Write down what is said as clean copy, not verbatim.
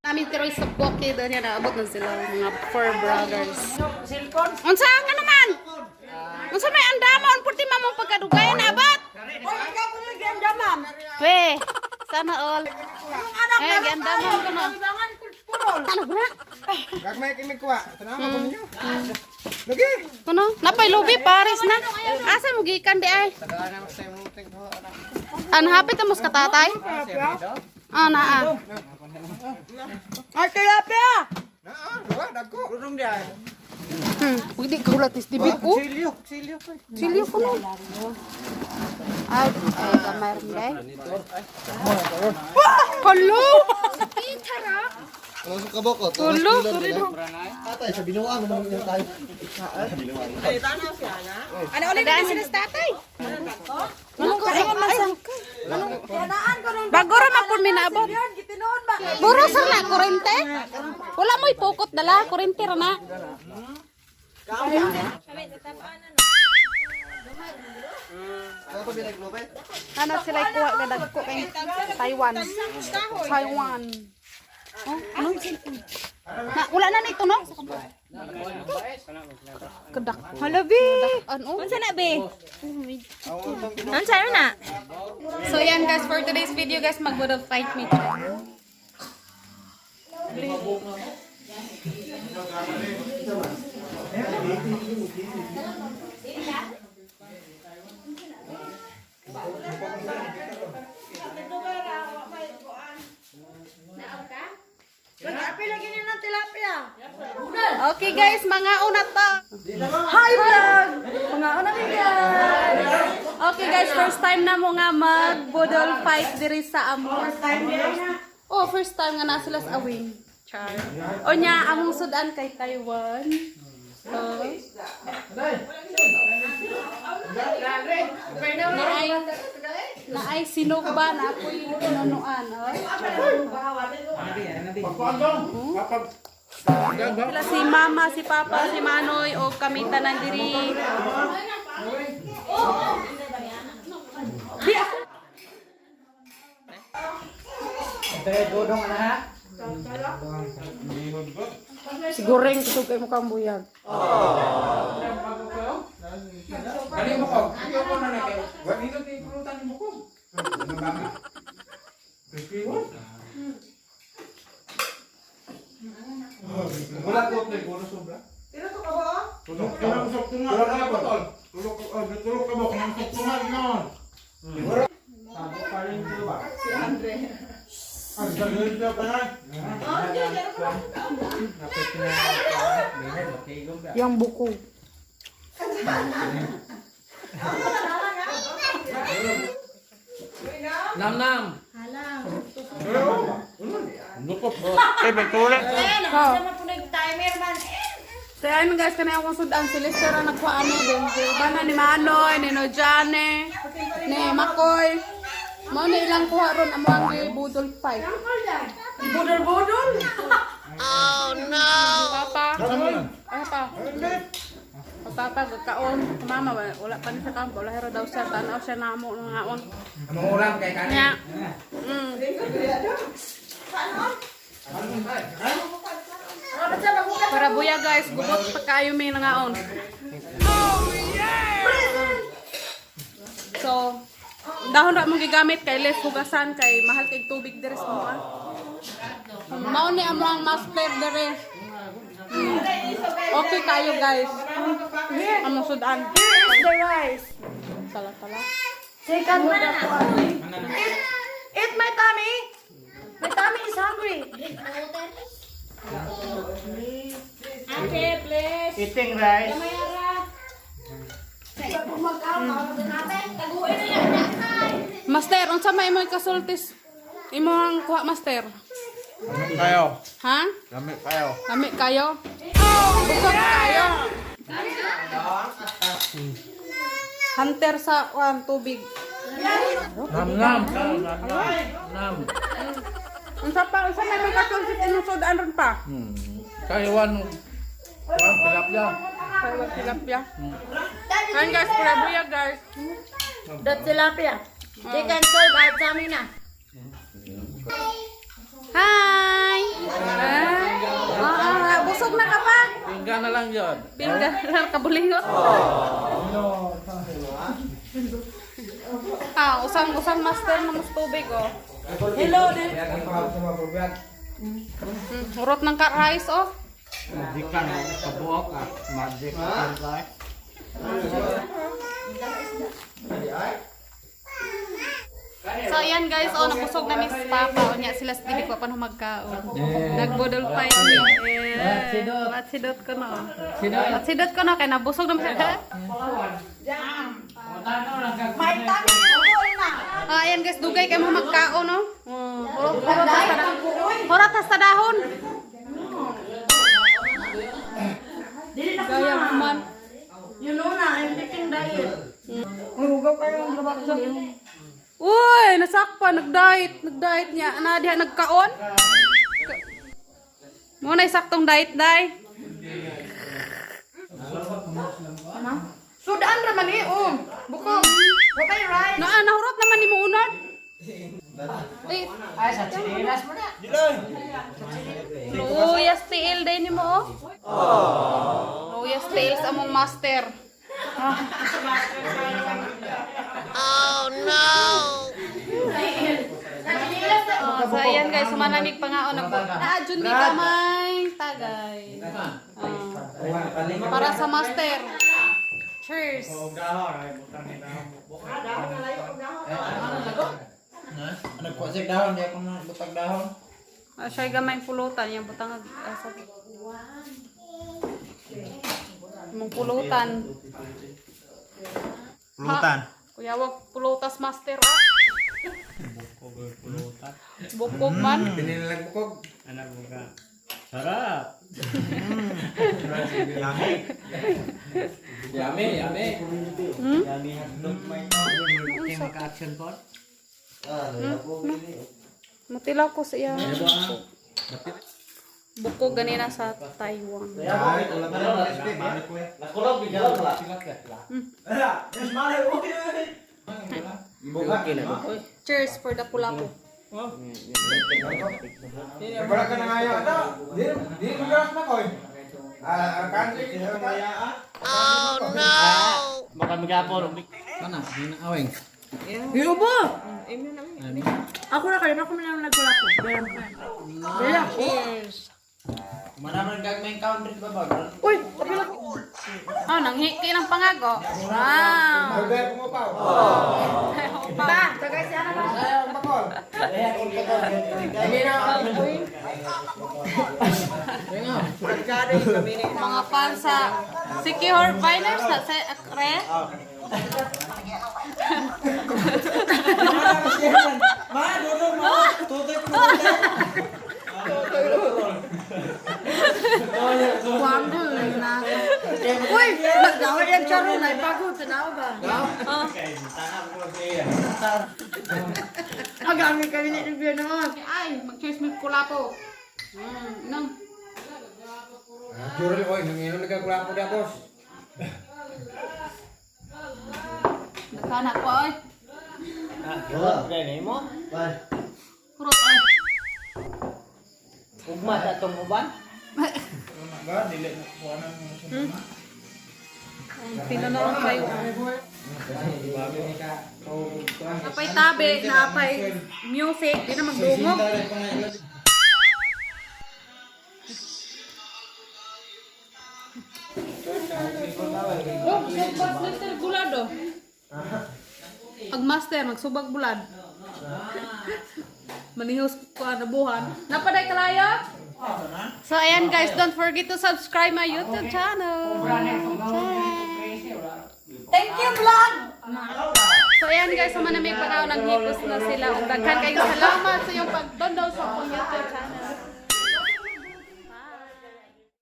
Namin tiroy sa bukid niya, naabot na sila mga four brothers. Unsa nga naman? Unsa may andamon purti mamong pagkadugay na abot? We, sana all. Eh, giandamon ko no. Ano ba na? Gagmay kay mikuha. Tanaw ko ninyo. Lagi. Kuno, napay lubi pares na. Asa mo gikan di ay? An hapit mo sa katatay? Ah, naa. Ay, tilapia! Naa, duha dagko. Rudong di ay. Uy, di kahulat is dibig ko. Silyo, silyo ko. Silyo ko no. Ay, ay, gamay rin day. Hello! Ano sa kaboko? Hello! Sorry no. Tatay, sa binuang naman yung tayo. Ano ulit na sila sa tatay? Anong kaingon man sa... Bago ra man pud mi naabot. Buro sir na kurente. Wala mo'y pukot dala, kurente ra na. Ano sila kuha gadagko kay Taiwan. Taiwan. Oh, ano? Na, wala na nito no? Kadak. Hala, be! Ano? Unsa na, be? Unsa na? So yan guys, for today's video guys, mag-budol fight me. Lagi niyo ng tilapia. Okay guys, mga una to. Hi, vlog! Mga una mi, guys! Okay guys, first time na mo nga mag-budol fight diri sa amo. First time Oh, first time nga na sila sa awing. Char. O nya, among sudan kay Taiwan. So, naay, naay sinugba na ako'y tinunuan. Oh. Sila si Mama, si Papa, si Manoy, o kami tanan diri. Di ako. Siguring kusog kay mukhang buyag. Kani mo ko. Ikaw ko na na kay. Wa nito ni pulutan mo ko. Wala ko ni kuno sobra. Tulok ka ba? Tulok ka tulok ka ba? Kanang tuktungan yun. Sabo pa rin ba? Ang gagawin ka pa na. Yang buko. Nam nam. Eh, may tulak. So ayun guys, kanay akong sudan si Lester ang nagkuha ano din. Si Bana ni Manoy, ni Nojane, ni Makoy. Mao ni ilang kuha ron amo ang budol fight. Budol-budol! Oh no. Papa. Papa. Papa gakaon. Mama wala, wala pa ni sa kampo. Wala hero daw siya tanaw siya namo nga on. Among ulam kay kanin. Nya. Para buya guys, gubot pa kayo may nangaon. So, dahon ra mong gigamit kay less hugasan kay mahal kay tubig diri sa mga. Mao ni amo ang master diri. Okay kayo guys. Among sudan. Here is the rice. Tala tala. Second Eat, eat my tummy! My tummy is hungry. Eating rice. Master, unsa may imong kasultis? Imong kuha master. Lami kayo. Ha? Lami kayo. Lami kayo? Busog kayo. Hunter sa kuan tubig. Nam nam. Nam. Unsa pa unsa may mga kasultis imong sudan ron pa? Taiwan. Wan tilapia. Taiwan tilapia. Ayun guys, pura buya guys. That tilapia. They can solve our tummy na. Langga na lang yun. Pilga lang kabulingot. Ah, usang usang master na mas tubig oh. Hello, din. Hurot ng ka rice oh. Magic ka na. Kabuok ah. Magic ka. So ayan guys, oh nabusog na miss Papa. Unya sila sa tibi ko pa magkaon. Nagbudol pa yun. Matsidot. Matsidot ko no. Sidot. Matsidot ko no kay nabusog na siya. My tummy is full na. Ah, ayan guys, dugay kay mga magkaon no. Oh, hurot hurot hasta dahon. Hurot hasta dahon. Dili na Gaya man. You know na, I'm taking diet. Uy, nasakpa, nag-diet, nag-diet niya. Ana diha nagkaon. Mo na saktong diet day. Sudan ra man eh, oh. Bukog. Wa kay rice. Naa nahurot naman ni mo unod. Eh, Ay, sa chinilas mo na. Luyas tiil day ni mo oh. Luyas tiil sa among master. Oh, so ayan guys, sumanamig pa nga oh, nag Ah, Jun mi kamay tagay. Ah. Para sa master. Cheers. Nagkuha dahon, di ako butag dahon. Ah, siya gamay pulutan yung butang sa Mong pulutan. Pulutan. Kuya, wag pulutas master ah. Bukog man. Pinilang bukog. Anak buka. Sarap. Yummy. Yummy, yummy. Yummy hotdog may Maka-action po. Matilaw ko sa iya. Bukog ganina sa Taiwan. Ay, wala na lang. Cheers for the pulapo. Wala ka na nga yan. Di, di, di, na ko eh. Ah, country, Baka magapon. Kana, awing. Yubo. Ako na kayo, ako na lang nagkula ko. Cheers. Manaman gagmay country ba ba? Uy, kapila ko. Oh, nanghiki ng pangago. Wow. Bagay pumapaw. Ba, tagay siya na ba? Bakol. Hindi na. Mga fans sa Sikihor Viners sa sa re. Ma, dulo ma. Tutoy ko. Kuanggo na. Uy, nagdawat yung charo na ipagod tanaw ba? Ang gamit kami ni Review naman. Ay, mag-cheers mo kulapo. Nang. Jurel oy, nanginom nagkakula ko da boss. Nagkana ko ay. Gani mo? Kurot ay. Ugma sa atong uban. Ba, dili na kuha na mo siya. Tinunood kayo. Napay tabi, napay music, di na magdungog. Oh, subag master bulad oh. Pag master, magsubag bulad. Manihos ko na buhan. Napaday kalayo? So ayan guys, don't forget to subscribe my YouTube channel. Thank you, vlog! So ayan guys, sa manamig panahon naghipos na sila. Ug daghan kayong salamat sa iyong pagdownload sa akong YouTube channel.